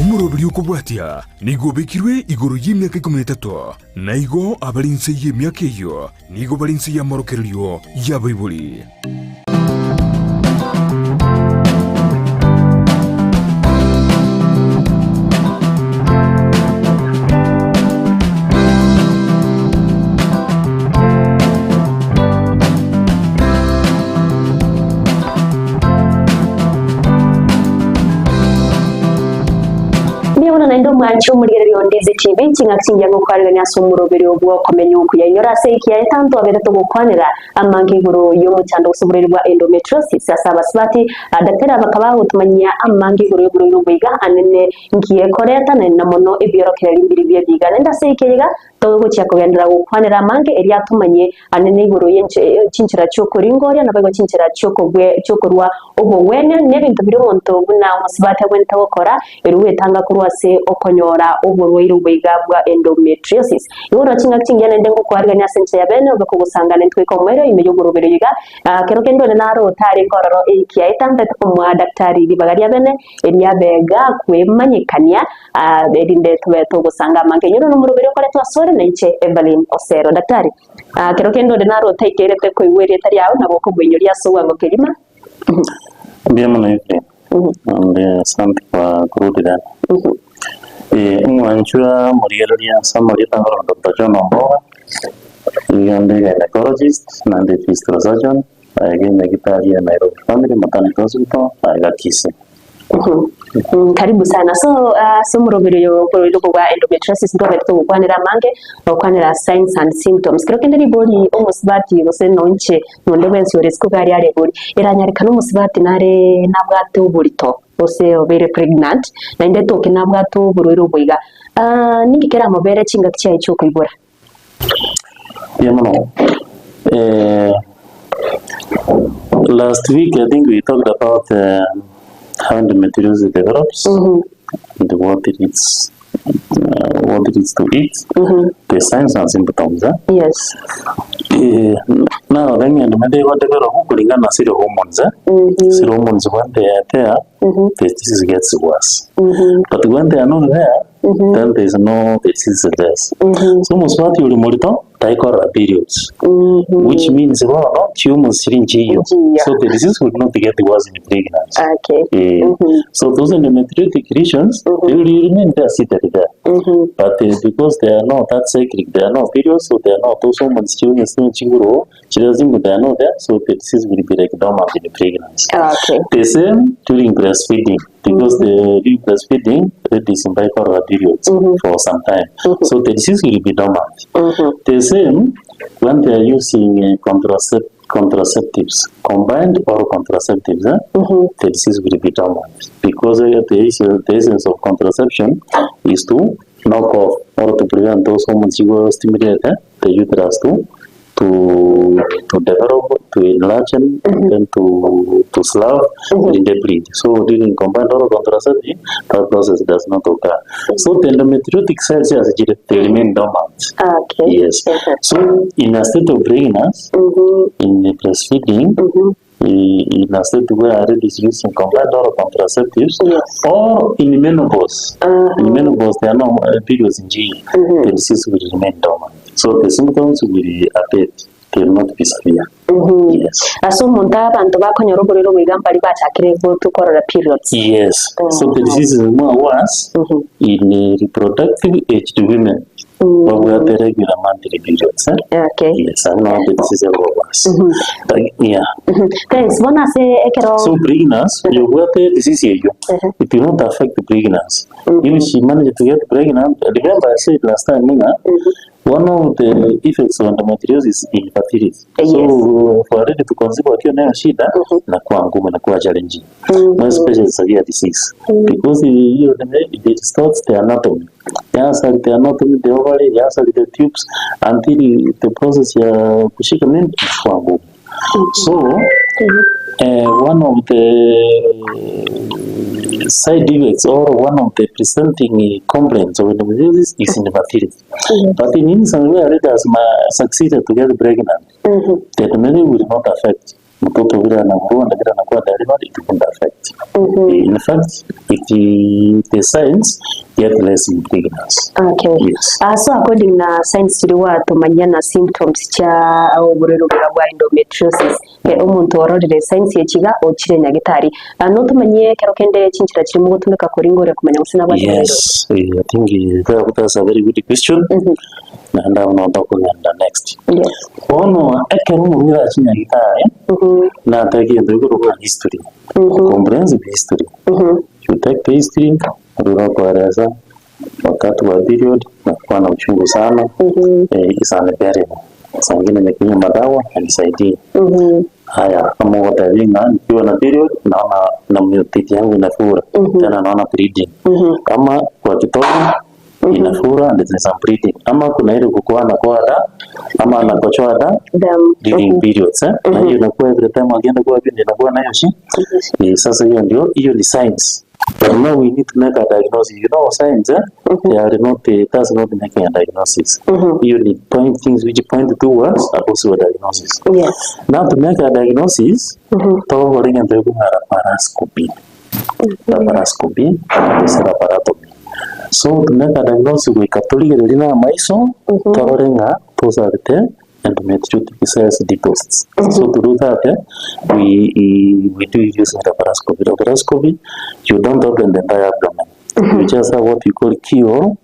Omoroberi okobwatia nigo obekirwe igoro y'emiaka ikomi na etato, na igo abare inse y'emiaka eyio nigo bare inse y'amorokererio y'abaibori. Mbuya mono naende omwanche omorigereria o Ndizi TV, ching'aki chingiya ngokwarigania ase omoroberio bw'okomenya okuya. Inyora ase eiki yaye tanto abere togokwanera amange igoro y'omochando gose oborwaire bwa endometriosis ase abasubati. Daktari aba bakaba bagotomanyia amange igoro y'oborwaire obo iga anene nki ekoreta naende na mono ebiorokererio mbiri biebiga. Naende ase eiki eye iga Togochia kogenderera gokwanera amange erio atomanye anene igoro ye chinchera chi'okoringoria, naboigo chinchera chi'okorua obogwenia, na ebinto biria omonto buna omosubati agwenerete gokora erio gwetanga korwa ase okonyora oborwaire oboiga bwa endometriosis. Igo rora chingaki chingiya naende ngokwarigania ase enchera ya bene obe kogosangana intwe goika omoerio ime y'oboroberi iga. Kero kende onde naro otarenge ororo ekiaeta ntaete komoa daktari ribaga ria bene erio abe gakwemanyekania Erinde tobe togosanga amange. Inyore nomoroberi okoretwa asore nainche Evelyn Osero. Daktari, kero kende onde naro otaikerete koigwa erieta riao nabo okomoinyoria ase obwango kegima. Mbuya mono Evelyn, naende asante kwa kurudi tena. Omwanchwa omorigereria ase amarieta akorokwa Doctor John Omboga, nigo nde gynecologist naende fistula surgeon, Aiga enyagitari ya Nairobi Family Maternity Hospital aiga Kisii. Karibu sana. So ase omoroberi oyo oborwaire obo bwa endometriosis ntwabete togokwanera amange, gokwanera signs and symptoms. Kero kende ribori omosubati gose nonche nonde bwensi ore isiko iga aria arebori, eranyarekane omosubati nare nabwate oborito gose obeire pregnant, naende etoke nabwate oborwaire obo iga, ninki keramobere chingaki chiaye chiokoibora? Mbuya mono. Last week I think we talked about how endometriosis develops and what it is what it is to it, the signs and symptoms eh. Yes. Narora ng'a endometriosis ego develop kulingana na zile hormones eh. Zile hormones when they are there, the disease gets worse. But when they are not there, then there is no disease there. So omosubati ore morito taikorora periods, which means bono chihormones chiria nchiyo. Nchiyo. So the disease will not get worse in pregnancy. Okay. So those endometriotic lesions, they will remain there seated there. But because they are not that cyclic, they are not periods, so they are not those hormones chionye chigoro, chiria zingwe they are not there, so the disease will be like dormant in pregnancy. Okay. The same during breastfeeding, because the during breastfeeding, ladies mbaikoroga periods for some time. So the disease will be dormant. The same when they are using contraceptives, combined oral contraceptives, eh, the disease will be dormant. Because the essence of contraception is to knock off or to prevent those hormones you stimulate the uterus to to to develop, to enlarge, and then to slough and deplete. So during combined oral contraceptive, that process does not occur. So the endometriotic cells as they remain dormant. Yes. So in a state of pregnancy, in the breastfeeding, in a state where a lady is using combined oral contraceptives, or in menopause, in menopause there are no periods in G, the disease will remain dormant. So the symptoms will abate, they will not be severe. Yes. Ase omonto abanto bakonyora oborwaire obo iga mbari bachakire gotukorora periods. Yes. So the disease is more worse in reproductive aged women. Babwate regular monthly periods. Eh? Okay. Yes, abwo nabo the disease ebo worse. But, yeah. Thanks. Bono ase ekero So pregnancy, oyobwate disease eyio, it will not affect pregnancy. If she manage to get pregnant, remember I said last time ng'a one of the effects of endometriosis is infertility. So for a lady to conceive akiwa nayo shida inakuwa ngumu, inakuwa challenging. More especially severe disease. Because hiyo it distorts the anatomy. Yasari the anatomy, the ovary, yasari the tubes until the process ya kushika mimba inakuwa ngumu. So one of the side effects or one of the presenting complaints of endometriosis is infertility. But in instance where lady has succeeded to get pregnant, the endometriosis will not affect. Mtoto vile anagrow na vile anakuwa delivered it won't affect. In fact, it the signs get less in pregnancy. Okay. Yes. Ah, so according na science chiri gwatomanyia na symptoms chia oborwaire obuya bwa endometriosis eh, omonto ororire signs echi iga ochire nyagitari. Ah, notomanyie ekero kende chinchera chiri mogotumeka koringa oria komanya gose nabwate oborwaire obo? Yes, eh, I think eh, that, that's a very good question. Naende abwo nabo tokogenda next. Yes. Bono ekero omorwaire achia nyagitari, natake egento gekorokwa ng'a history, comprehensive history. You take the history, orure okoeresa wakati wa period, nakuwa na uchungu sana, eh, is unbearable. Saa ingine nikinywa madawa hainisaidii. Haya, kama ogotebia ng'a nikiwa na period naona na titi yangu inafura, tena naona bleeding. Kama kwa kitovu inafura and there's some bleeding. Ama kuna ile kukuwa anakoa da ama anakochoa da Damu. during periods eh? Na hiyo inakuwa every time akienda kwa period inakuwa nayo shi. Eh, sasa hiyo ndio hiyo ni signs. But now we need to make a diagnosis. You know signs eh? They are not that's not making a diagnosis. Hiyo ni point things which point towards a possible diagnosis. Yes. Now to make a diagnosis, togokora egento gekong'a laparoscopy. Laparoscopy gose laparotomy. So to make a diagnosis goika torigererie na amaiso torore ng'a tosarete endometriotic cells deposits. So to do that eh, we, we do it using laparoscopy. Laparoscopy, you don't open the entire abdomen. You just have what we call keyhole,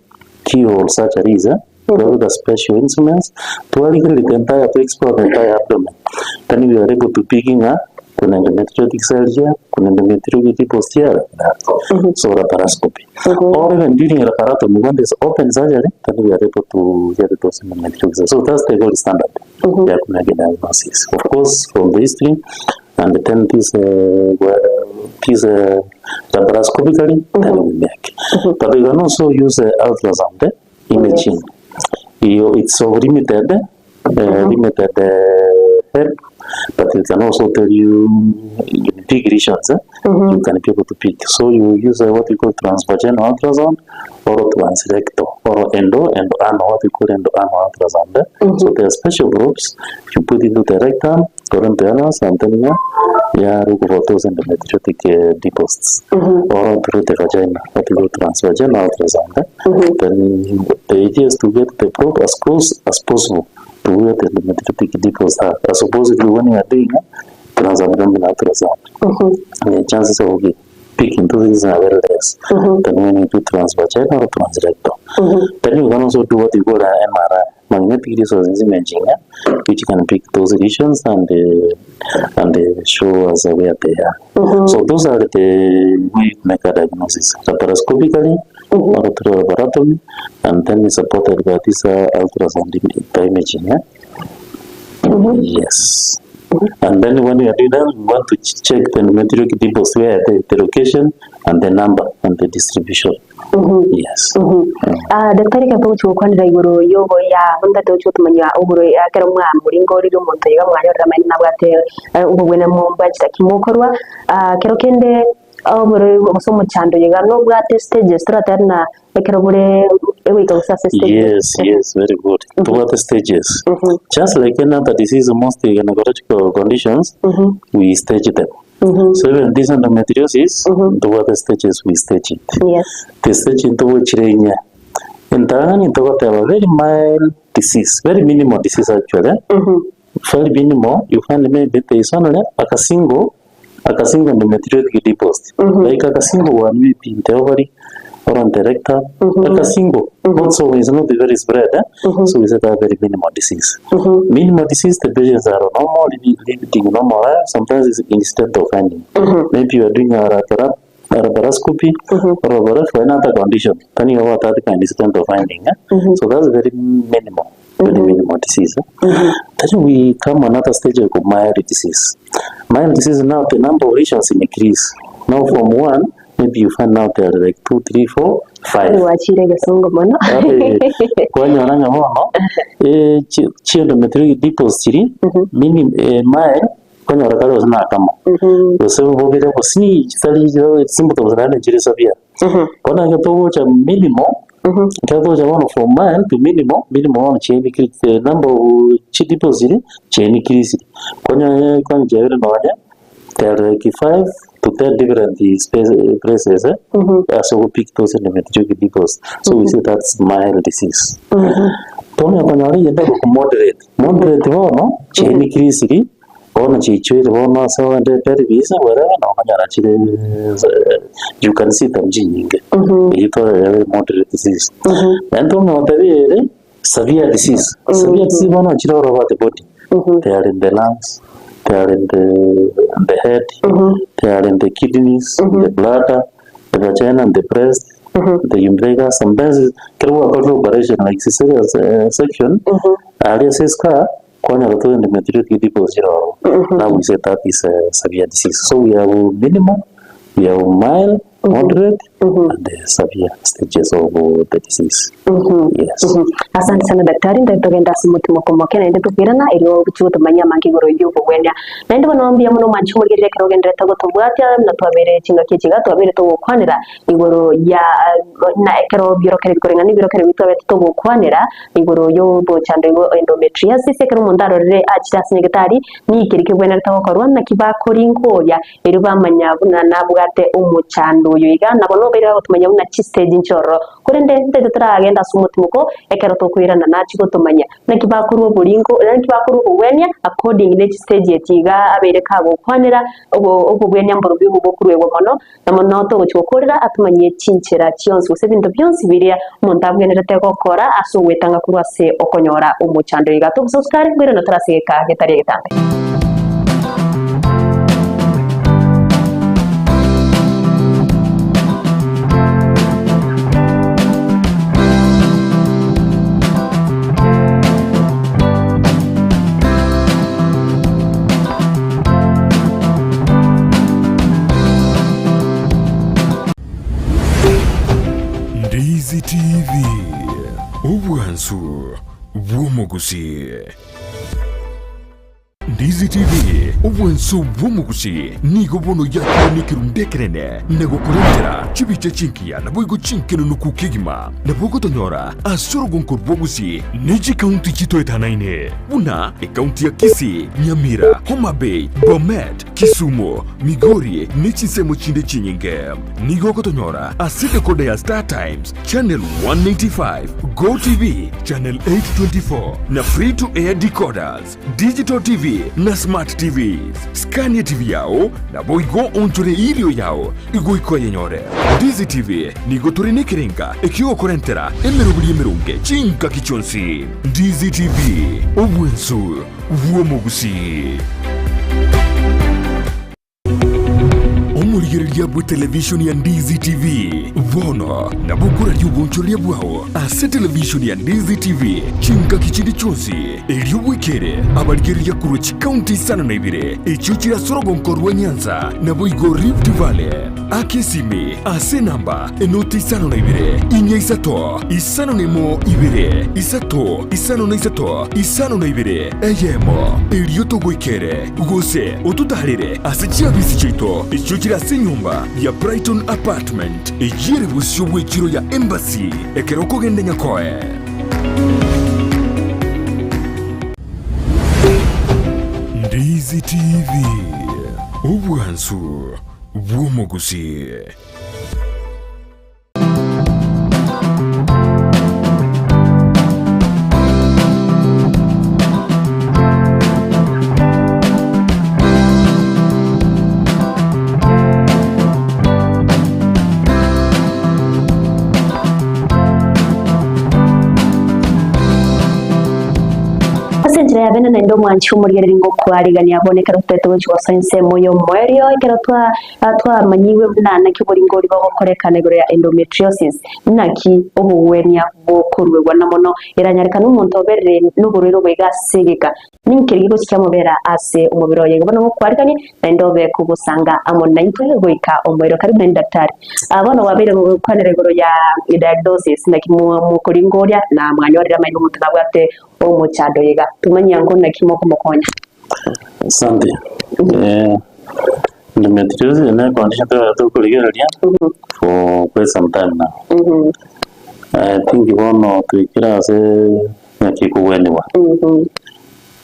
keyhole surgeries eh? Those are special instruments twarigereria the entire to explore the entire abdomen. Then we are able to pick ng'a kuna endometriotic cell here, kuna endometriotic deposit here, like that. So laparoscopy. Or even during laparotomy, when there's open surgery, then we are able to get those endometriotic cells. So that's the gold standard ya kumake diagnosis. Of course, from the history, and then this, well, this laparoscopically, then we make. But we can also use ultrasound imaging. You, it's so limited, limited help, but it can also tell you in big lesions, you can be able to pick. So you use what we call transvaginal ultrasound or transrectal or endo and ano, what we call endo ano ultrasound. So there are special groups you put into the rectum or into anus and then you yeah, look for those endometriotic deposits or through the vagina, what we call transvaginal ultrasound. Then the idea is to get the probe as close as possible to where the endometriotic deposits are. As opposed to when you are doing transabdominal ultrasound, the chances of picking two things are very less than when you do transvaginal or transrectal. Then you can also do what you call an MRI, magnetic resonance imaging, which can pick those lesions and show us where they are. So those are the way to make a diagnosis laparoscopically or through laparotomy, and then it's supported by this ultrasound imaging. Yes. And then when we are doing that, we want to check the endometriotic deposits, where the location and the number and the distribution. Yes. Ah, daktari kero togochia gokwanera igoro yogo ya ondate gochia gotomanya ogoro ekero mwamoringorire omonto iga mwanyorire amaene nabwate obobwene mbwachete ki mokorwa. Ah, kero kende oborwaire gose omochando iga nobwate stages toratebe buna ekero bore egoika gose ase stages. Yes, yes, very good. Tobwate stages. Just like any other disease, most gynecological conditions, we stage them. So even this endometriosis, tobwate stages, we stage it. Yes. The stage ntogochire inya. Entang'ani togoteba very mild disease, very minimal disease actually. Very minimal, you find maybe there is only a single, a single endometriotic deposit. Like a single one maybe in the ovary or on the rectum, like a single. Not so, it's not very spread. So we said that very minimal disease. Minimal disease, the patients are normal, living normal life. Sometimes it's incidental finding. Maybe you are doing a laparoscopy or for another condition. Then you have that kind of incidental finding. So that's very minimal, very minimal disease. Then we come another stage of mild disease. Mild disease now the number of lesions increase. Now from one, maybe you find out there are like 2, 3, 4, 5. Gwachire egesongo mono. Kwanyora ng'a bono, chi endometriotic deposits chiri, meaning, mild, kwanyora kare gose nakamo. Gose bobere gose chitari symptoms naende chire severe. Bono ekero togocha minimal, Ekero togocha bono from mild to minimal, minimal bono chia increase the number of chideposit chia increase. Konya konya chiabere nonye there are like 5 to 10 different space places ase ogopick those endometriotic deposit. So we say that's mild disease. Tonya konyora eyende eko moderate, moderate bono chia increase bono chiichoire bono ase ogende pelvis wherever na okonyora chire you can see them chinyinge. Eyio tore moderate disease. Naende tonyotebia ere severe disease, severe disease bono chire all over the body, they are in the lungs, they are in the in the head, they are in the kidneys, the bladder, the vagina, the breast, the umbilicus, sometimes ekero gwakorire operation like cesarean section, aria ase escar Kwanyora tore endometriotic deposit chire ororo, now we say that is a severe disease. So we have minimal, we have mild, moderate and severe stages of the disease. Yes. Asante sana daktari, ntari togenda ase omotimo omoke naende tokoirana erio ogochia gotomanyia amange igoro y'obogwenia. Naende bono mbuya mono mwanche omorigereria ekero ogendererete gotobwatia buna twabeire chingaki echi iga twabeire togokwanera igoro ya na ekero biorokererio koreng'ana na ebiorokererio twabete togokwanera Igoro y'obochando igo endometriosis, ekero omonto arorire achire ase nyagetari, nigo keria kebwenerete gokorwa, naki bakoringa oria, erio bamanya buna nabwate omochando oyo iga, nabo nobeire bagotomanya buna chistage nchiororo. Korende ntaete toragende ase omotimoko ekero tokoirana nachie gotomanya naki bakorwa oboringo, naki bakorwa obogwenia according ne chistage echi iga abeire kagokwanera obo obogwenia mborobio obo bokoruegwa mono. Na mono togochia gokoorera atomanyie chinchera chionsi gose ebinto bionsi biria omonto abwenerete gokora ase ogwetanga korwa ase okonyora omochando. Iga tobososukare nkoirana tore ase egeka getari egetambe. Ndizi TV, obwansu bw'omogusii. Ndizi TV, obwansu bw'omogusii nigo bono yakire nekerundu ekenene na gokorentera chibicha chingiya naboigo chinkenunuku kegima. Nabo ogotonyora ase orogonko rw'ogusii ne chikaunti chitoetanaine buna ekaunti ya Kisii, Nyamira, Homa Bay, Bomet, Kisumu, Migori ne chinsemo chinde chinyinge. Nigo ogotonyora ase decoder ya Star Times, Channel 185, Go TV, Channel 824 na Free to Air decoders, Digital TV na Smart TVs. Scania TV yao naboigo onchore erio yao igoika oyenyore. Ndizi TV nigo tore nekerenga ekiogokorentera emeroberi emeronge chingaki chionsi. Ndizi TV, obwensu bw'omogusii. Omorigereria bw'etelevishoni ya Ndizi TV bono nabo okoraria obonchoreria bwao ase televishoni ya Ndizi TV chingaki chinde chionsi, erio bwekere abarigereria korwa chikaunti isano na ibere echio chire ase orogonko rwa Nyanza naboigo Rift Valley. Aka esimi ase enamba enoti isano na ibere, inya isato, isano na emo ibere, isato, isano na isato, isano na ibere, eyemo, erio togoikere, gose ototaarere ase chiabisi chiaito echio chire ase enyomba ya Brighton Apartment, eyio ere bosio bw'echiro ya Embassy, ekero okogenda Nyakoe. Ndizi TV, obwansu bw'omogusii. Ase enchera ya bene naende omwanchi omorigereria ngokwarigania bono ekero totete gochia gosoa ensemo y'omoerio ekero twa Twamanyigwe buna naki oboringori bogokorekana igoro ya endometriosis, naki obogwenia bokoruegwa na mono eranyarekane omonto oberire noborwaire obo iga ase egeka, ninki keria gegochia kiamobera ase omobere oye. Igo bono ngokwariganie naende obe kogosanga amo naintwe goika omoerio. Karibu naende daktari. Ah, bono gwabeire gokwanera igoro ya diagnosis, naki mokoringoria na mwanyorire amaino omonto nabwate omochando iga. Tumanyia ango naki mokomokonya. Asante. Eh, endometriosis ne condition twabera tokorigereria for quite some time now. Tinki bono toikire ase ng'aki ekogwenigwa.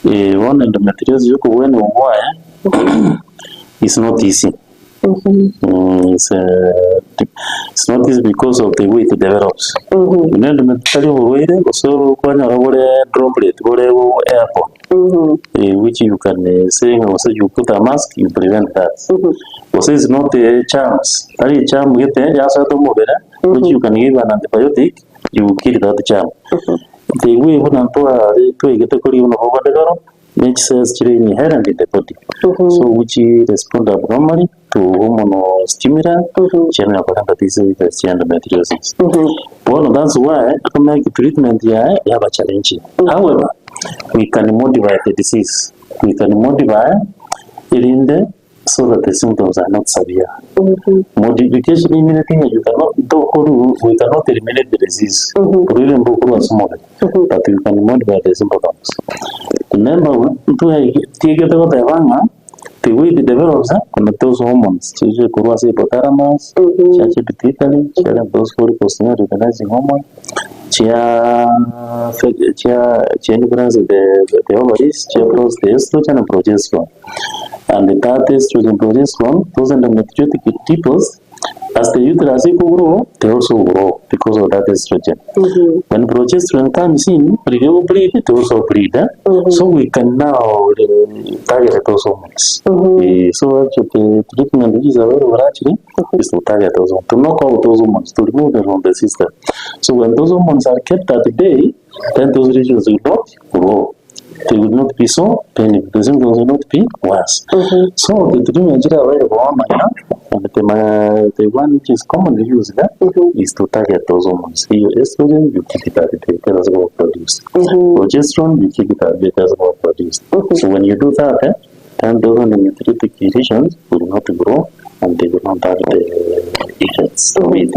Bono endometriosis ya okogwenigwa kwaye is not easy. It's it's not easy because of the way it develops. Buna endometri tari oborwaire gose kwanyora bore droplet bore airborne which you can say ng'a gose you put a mask you prevent that. Gose is not a germs, tari egerm gete yasoete omobere which you can give an antibiotic you kill that germ. The way buna tware twaigete koria buna bogo develop ne chicells chire inherent in the body so which respond abnormally to hormonal stimulant chiamanya korenta this effects chia endometriosis. Bono that's why ekomake treatment yaye yaba challenging. However, we can modify the disease, we can modify erinde so that the symptoms are not severe. Modification imineti ng'a you cannot tokoru we cannot eliminate the disease orwaire mbokorwa ase omobere but we can modify the symptoms. Remember ntoe tiegete goteba ng'a the way it develops kuna those hormones chiria chikorwa ase hypothalamus, chiacha pituitary, chiarenta those follicle stimulating luteinizing hormone, chia chia chia influence the ovaries, chia cause the estrogen and progesterone. And that estrogen progesterone, those endometriotic depots, as the uterus grow, they also grow because of that estrogen. When progesterone comes in, riria bleed, they also bleed. Eh? So we can now target those hormones. So actually the treatment which is available actually is to target those hormones, to knock out those hormones, to remove them from the system. So when those hormones are kept at bay, then those lesions will not grow. They will not be so painful. The symptoms will not be worse. So the treatment is available online, and the one which is commonly used is to target those hormones. Your estrogen, you keep it at bay, it doesn't go produced. Progesterone, you keep it at bay, it doesn't go produced. So when you do that, then those endometriotic lesions will not grow and they will not have the effects of it.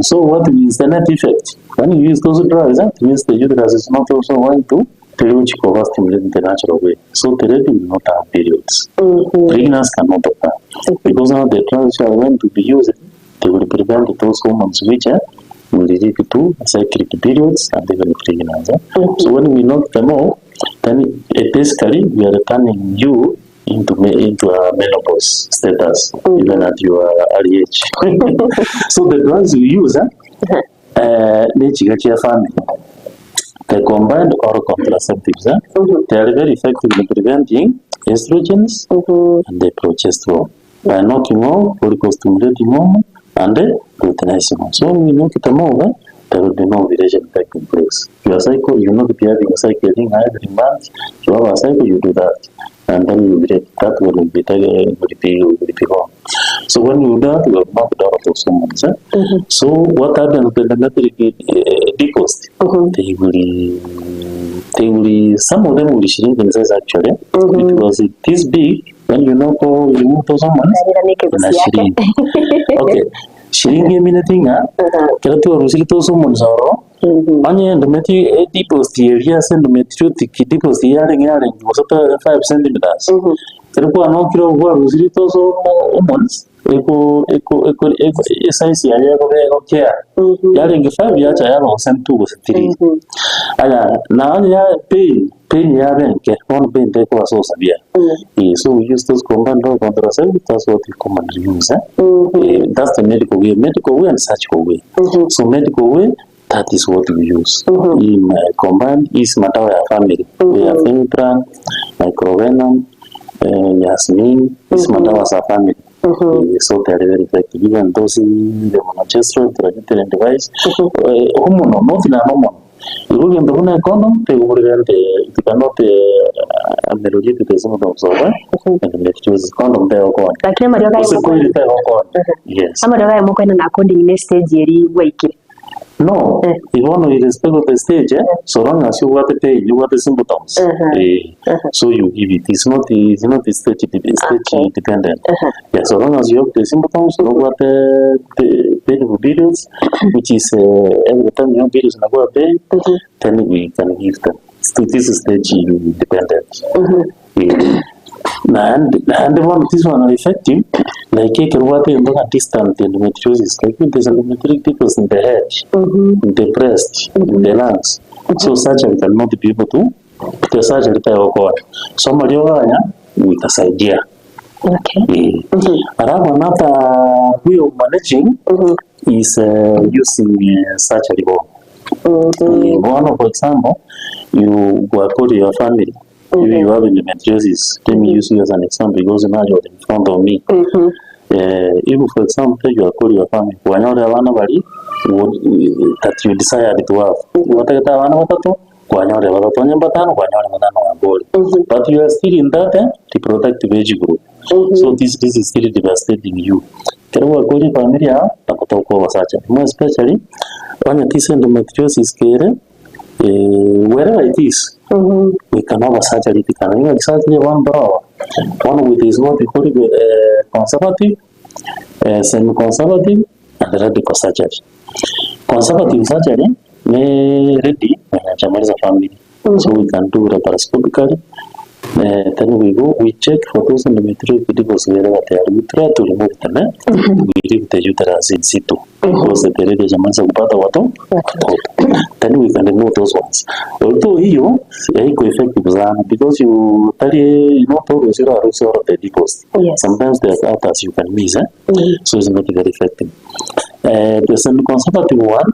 So what is the net effect? When you use those drugs, it means the uterus is not also going to periodic overstimulate in the natural way. So the lady will not have periods. Pregnancy cannot occur. Because now the drugs are going to be used, they will prevent those hormones which will lead to cyclic periods and even pregnancy. So when we knock them off, then basically we are turning you into a menopause status, even at your early age. So the drugs we use, ne chiga chia family, the combined oral contraceptives, they are very effective in preventing estrogens and the progesterone by knocking off follicle stimulating hormone and the luteinizing hormone. So when we knock them off, there will be no ovulation taking place. Your cycle, you will not be having a cycle every month. You have a cycle, you do that. And then you ovulate. That will be gone. So when you do that, you have knocked out those hormones. Eh? So what happens with the endometric deposit? They will, some of them will shrink in size actually, because it is big. When you knock off, you remove those hormones, ina shrink. Okay. Shrink emineti ng'a kero twarusirie those hormones oro onye endometri deposit eria ase endometriotic deposit yarenge gose 5 centimeters kero kwanokire gwarusirie those hormones eko esize yaye ekoba egokea yarenge 5 yacha yaba gose 2 gose 3. Aya na onye ya pain yabe enke bono pain tekoba so severe. So we use those combined oral contraceptives. That's what we commonly use. Eh? That's the medical way, medical way and surgical way. So medical way, that is what we use. In combined is madawa ya family. We have Femiplan, Microvenon, Yasmin, is madawa za family. So they are very effective. Even those in the levonorgestrel, intrauterine device, hormonal, not in a hormone. Igo gento buna condom, they will prevent the, it cannot ameliorate the symptoms of endometriosis. Condom tegokonya. Lakini amariogo Gose aye kweri tegokonya. Yes. Amariogo aye mokoenda na according ne stage eri gwaikire. No, ibono irrespective of the stage, eh, so long as you got the pain, you got the symptoms. So you give it. It's not stage dependent. Yeah, so long as you have the symptoms, you got the painful periods, which is every time you have periods inakuwa pain, then we can give them. So this is stage dependent. Naende naende bono this one are effective like ekero obwate egento ng'a distant endometriosis like if there's endometriotic deposit in the head, in the breast, in the lungs, so surgery cannot be able to the surgery tegokonya. So amariogo aya goitasaidia. Okay. Eh. Alafu another way of managing is using surgery bono. Eh, bono for example, you go to your family, you, you have endometriosis. Let me use you as an example because now you are in front of me. Eh, if for example you are call your family, kwanyore abana bari would, that you desired to have. Gwatagete abana batato, kwanyore batato, onye mbatano, kwanyore batano wambori. But you are still in that reproductive age group. So this is still devastating you. Ekero gwakorire family yao, nabo tokoba surgery. More especially, onye this endometriosis kere, wherever it is, we can have a surgery tikana. Ng'a surgery bono toroba, bono with is what we call conservative, semi-conservative and radical surgery. Conservative surgery, ne ready mwenye family. So we can do laparoscopically. Then we go, we check for those endometriotic deposits wherever they are. We try to remove them, eh? We leave the uterus in situ because the lady hajamaliza kupata watoto. Then we can remove those ones. Although hiyo haiko effective sana because you tari not always you are also the deposit. Sometimes there are others you can miss, eh? So it's not very effective. The semi-conservative one,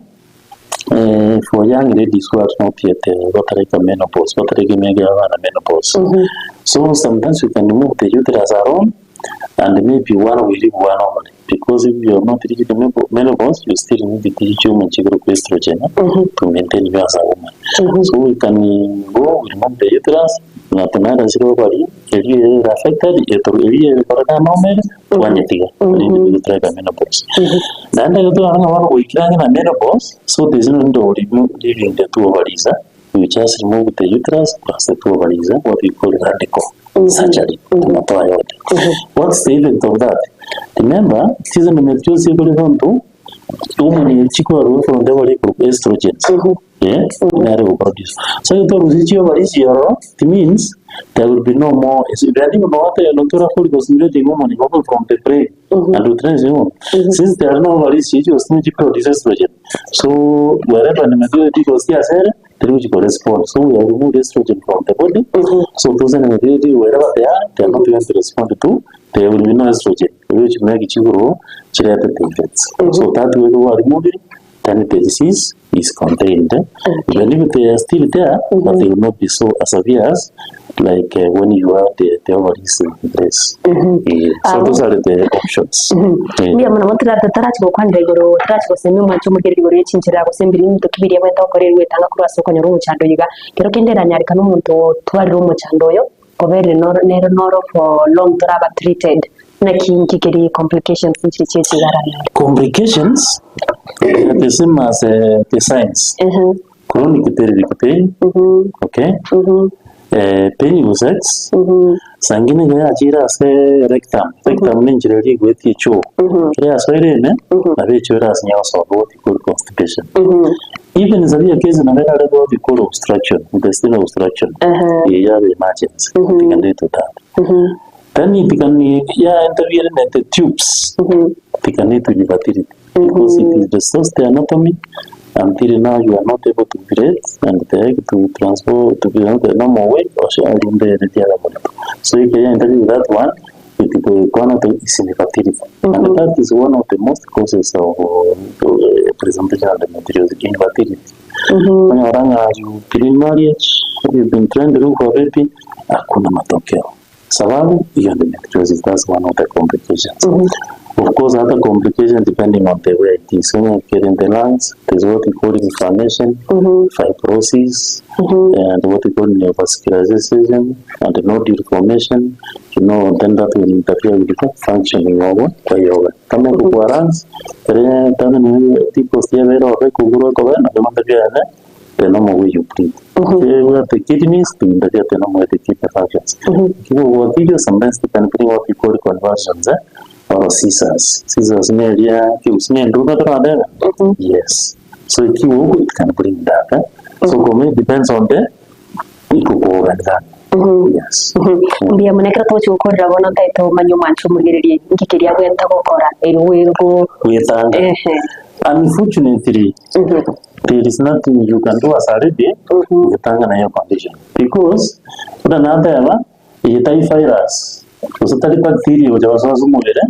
for young ladies who are not yet batareka menopause, batareka emiaka ya abana menopause. So sometimes you can remove the uterus alone and maybe one will leave one only because if you are not reached the menopause, you still need the human group estrogen to maintain you as a woman. So we can go, we remove the uterus, na tunaenda zero bari, eri affected, eri ekora normal, twanyetiga, mm -hmm. menopause. Naende twarora bono goikera ang'e na menopause, so there's no need of leaving the two ovaries. Eh? You just remove the uterus plus the two ovaries, eh? what we call radical surgery. Tunatoa yote. What's the effect of that? Remember, this endometriosis ekore gonto, woman chikwarwa from the ovary group estrogens. Yeah, nere go produce. So you told us ovaries chiororo, it means there will be no more. Depending on what the natural follicle stimulating hormone come from the brain and nutrients hormone. Since there are no ovaries, she was not produce estrogen. So wherever the endometriosis goes, they will respond. So we have removed estrogen from the body. So those endometriosis, wherever they are, they are not going to respond to. There will be no estrogen, which make chiguro chirete effects. So that way we are removing, then the disease is contained. Even if they are still there, but they will not be so as severe as like when you have the ovaries in place. Yeah. So those are the options. Yeah. Mbuya mono mono tarachi gokwanera igoro tarachi gosemia omwancho omogereri igoro ye chinchera gose embiri ebinto ki biria bwete gokora eri gwetanga korwa ase okonyora omochando oyo iga. Kero kende eranyarekane omonto otwarire omochando oyo oberire noro nere noro for long toraba treated naki inki keri complications nchiri chia echi iga aranyore. Complications are the same as the signs. Chronic pelvic pain, okay? Painful sex, saa ingine iga yachire ase rectum, rectum ne enchera eria egoetia echoo, ekero yasoire ime, nabo echoo erasinye gosoka what we call constipation. Even severe cases nabo erarebe what we call obstruction, intestinal obstruction, eye yaba emergency, it can lead to that. Then it can ya interfere na the tubes, it can lead to infertility because it is the the anatomy until now you are not able to breathe and the egg to transfer to be the normal way or So if you interfere with that one, it will go to is infertility. And that is one of the most causes of presentation of endometriosis, infertility. When you are you've been in marriage, you've been trying to look for a baby, hakuna matokeo. Sababu hiyo endometriosis, that's one of the complications. Of course, other complications depending on the way it is. When you get in the lungs, there's what we call inflammation, fibrosis, and what we call neovascularization, and nodule formation. You know, then that will interfere with the functioning of the organ. Kama kwa lungs, tena tipo siya vero kuguru kwa na kama ndio the normal way you breathe. Okay, we have the kidneys to interfere the normal way the kidney functions. Kigo what sometimes they can bring what we call convulsions, eh? Or seizures. Seizures ni area kiusine nduga tena Yes. So ikiwa it can bring that. Eh? So mm it depends on the iko kwa organ gani. Yes. Mbuya mono ekero togochia gokorera bono ntaete omanye omwancho omorigererie nki keria abwenerete gokora erio bwego Gwetanga. Ehe. Unfortunately, there is nothing you can do as a lady gwetanga na eyo condition because buna nateba eye tari virus gose tari bacteria egocha gosoa ase omobere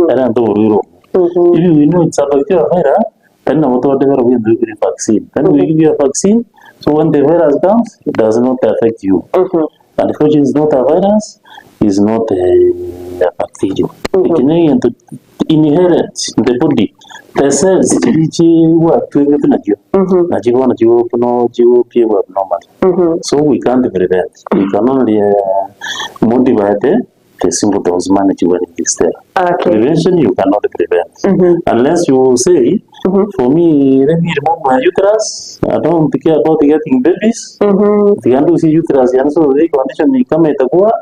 erente oborwaire obwo. If we know it's a bacteria or virus tari nabo to develop egento gekore vaccine. Then we give you a vaccine so when the virus comes it does not affect you. Unfortunately it's not a virus, it's not a bacteria. Eki ne egento inherent in the body, the cells chiria chigwatwengete nachio, nachio bono chigo chigopiegwa abnormally. So we can't prevent, we can only modify the the symptoms manage when it is there. Okay. Prevention you cannot prevent unless you say for me let me remove my uterus I don't care about getting babies tiga ndusie uterus yane so the condition ni kama itakuwa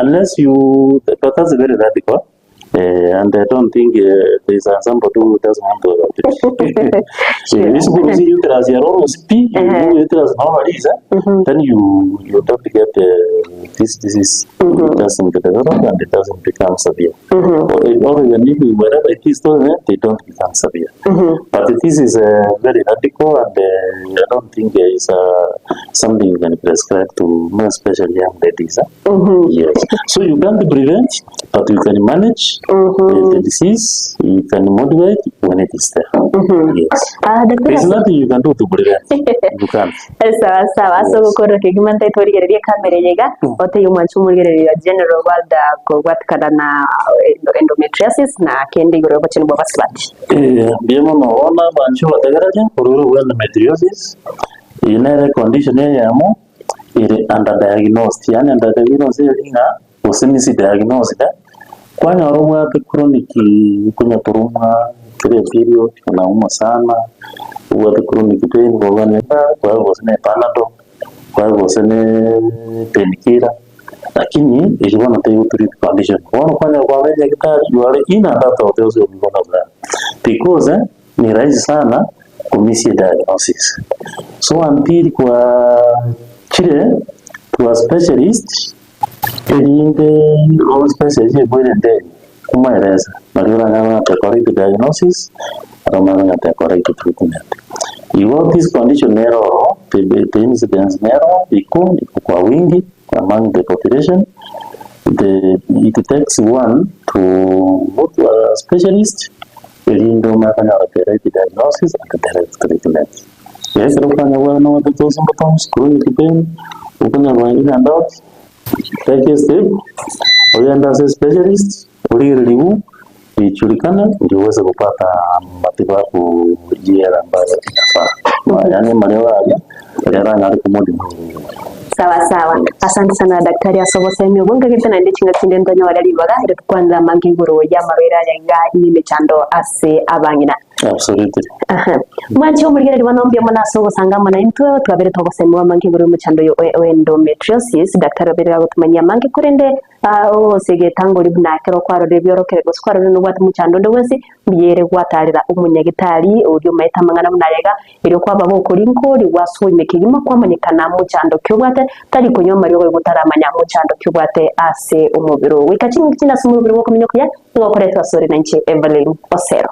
unless you but that's very radical eh, and I don't think there is somebody who doesn't want to have a baby. Sure. Isi kurusia uterus ya roro pi you remove uterus normally then you don't get this disease. It doesn't develop and it doesn't become severe. Or even if wherever it is still there, they don't become severe. But this is very radical and I don't think it's something you can prescribe to more especially young ladies. Yes. So you can't prevent, but you can manage the disease, you can modify it when it is there. Yes. Ah, There daktari is nothing you can do to prevent. You can't. Sawa sawa ase Yes. ogokorera kegima ntaete origererie ekamera eye iga otebie omwanchi omorigereria General Walda kobwatikana na endometriosis na kende igoro y'obochenu bwa abasubati. Eh, mbuya mono bono abanchi obategereria korwa bwa endometriosis, eye nere econdition eyemo ere underdiagnosed, yaani underdiagnosed eri ng'a gose misdiagnosed, kwanyora obwate chronic konya korumwa kera eperiod onaumwa sana, obwate chronic pain korwa gose na epanadol, kwaye gose ne pain killer, lakini eri bono teri gotreat condition. Bono kwanyora kwaba nyagetari you are in and out of those because ni rahisi sana komisia diagnosis. So until kwachire to a specialist erinde o specialist ekwerente eye komoeresa nario oranyare konyora correct diagnosis aro omanye konyora correct treatment. Igo this condition nere ororo the incidence nere ororo iko iko kwa wingi among the population the it takes one to go to a specialist erinde omanye konyora the right diagnosis and the right treatment. Ekero okonyora bwana nobwate those symptoms chronic pain okonyora in and out take a step ogende ase specialist origererigwe ijulikane ndio uweze kupata matibabu yale ambayo inafaa yaani mariogo aria aria aranyare komodima Sawa sawa. Asante sana daktari ase obosemi obwo nkagete naende chingaki chinde ntonyore ribaga ere tokwanera amange igoro y'amarwaire aya iga y'emechando ase abang'ina. Absolutely. Aha. Mwanche omorigereria bono mbuya mono ase ogosanga amo naintwe twabere togosemiwa amange igoro y'omochando oyo o endometriosis daktari obeire agotumanyia amange korende ah, ose getangori buna ekero kwarorire ebiorokererio gose kwarorire nobwate omochando onde bwensi mbuya ere gwatarera omonyagitari oria omaete amang'ana buna aya iga Erio kwaba gokorinkoria gwasoime kegima kwamanyekana mochando ki obwate, tari konywa amariogo igo otaramanya mochando ki obwate ase omobere oo. Goika chingaki chinde ase omobere bw'okomenya okuya, nigo okoretwa asore nainche Evelyn Osero.